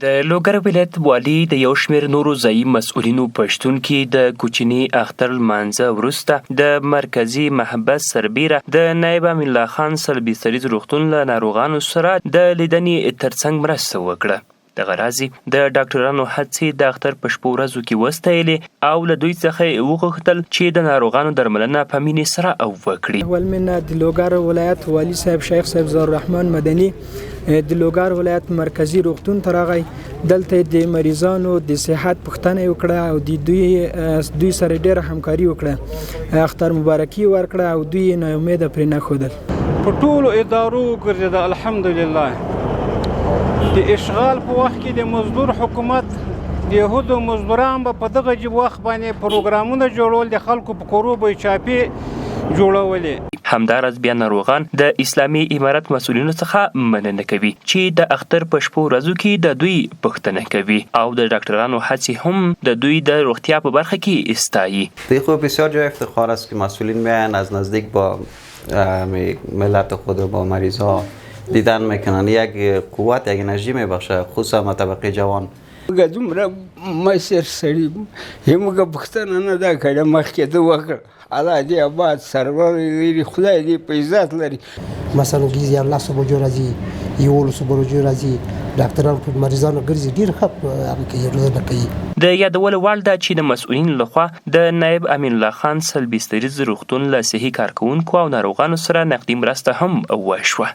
د لوګر ولایت والي د یو شمېر نورو ځایي مسؤلینو په شتون کې د کوچني اختر لمانځه وروسته د مرکزي محبس سربیره د نایب امین الله خان 100 بستریز روغتون له ناروغانو سره د لیدنې ترڅنګ مرسته وکړه. دغه راز یې د ډاکټرانو هڅې د اختر په شپو ورځو کې وستایلې او له دوی څخه یې وغوښتل چې د ناروغانو درملنه په مینې سره وکړي. اول منه د لوګر ولایت والي صاحب شیخ صاحب ضیاء الرحمن مدني د لوګر ولایت مرکزی روغتون ته راغی، دلته د مریضانو د صحت پوښتنه وکړه او د دوی سره ډیره همکاري وکړه، اختر مبارکي ورکړه او دوی یې ناامیده پرې نه ښودل. په ټولو ادارو وګرځېده الحمدلله. د اشغال په وخت کې د مزدور حکومت د یهودو مزدوران به په دغه جیب وخت باندې پروګرامونه جوړول، د خلکو په کورو به یې چاپې جوړولې. همداراز بیا ناروغان د اسلامي امارت مسؤلینو څخه مننه کوي چې د اختر په شپو ورځو کې د دوی پوښتنه کوي او د ډاکټرانو هڅې هم د دوی د روغتیا په برخه کې ستایي. دی خو بسیار جای افتخار است که مسئولین میاین از نزدیک با ملت خود و با مریض ها دیدن میکنن، یک قوت یک انرژی میبخشه، خصوصا ما طبقه جوان. موږ دومره مشر سړي یې موږ پوښتنه نه ده کړې، مخکې ده وکړه. الله دې اباد سرور لري، خدای دې په عزت لري. مثلا ګیز یا 10 بجو راځي، 11 بجو راځي، ډاکټران په مریضانو ګرځي، ډېر ښه هغه کوي، روزنه کوي. د یادولو وړ ده چې د مسؤلینو لخوا د نایب امین الله خان 100 بستریز روغتون له صحي کارکوونکو او ناروغانو سره نقدي مرسته هم وشوه.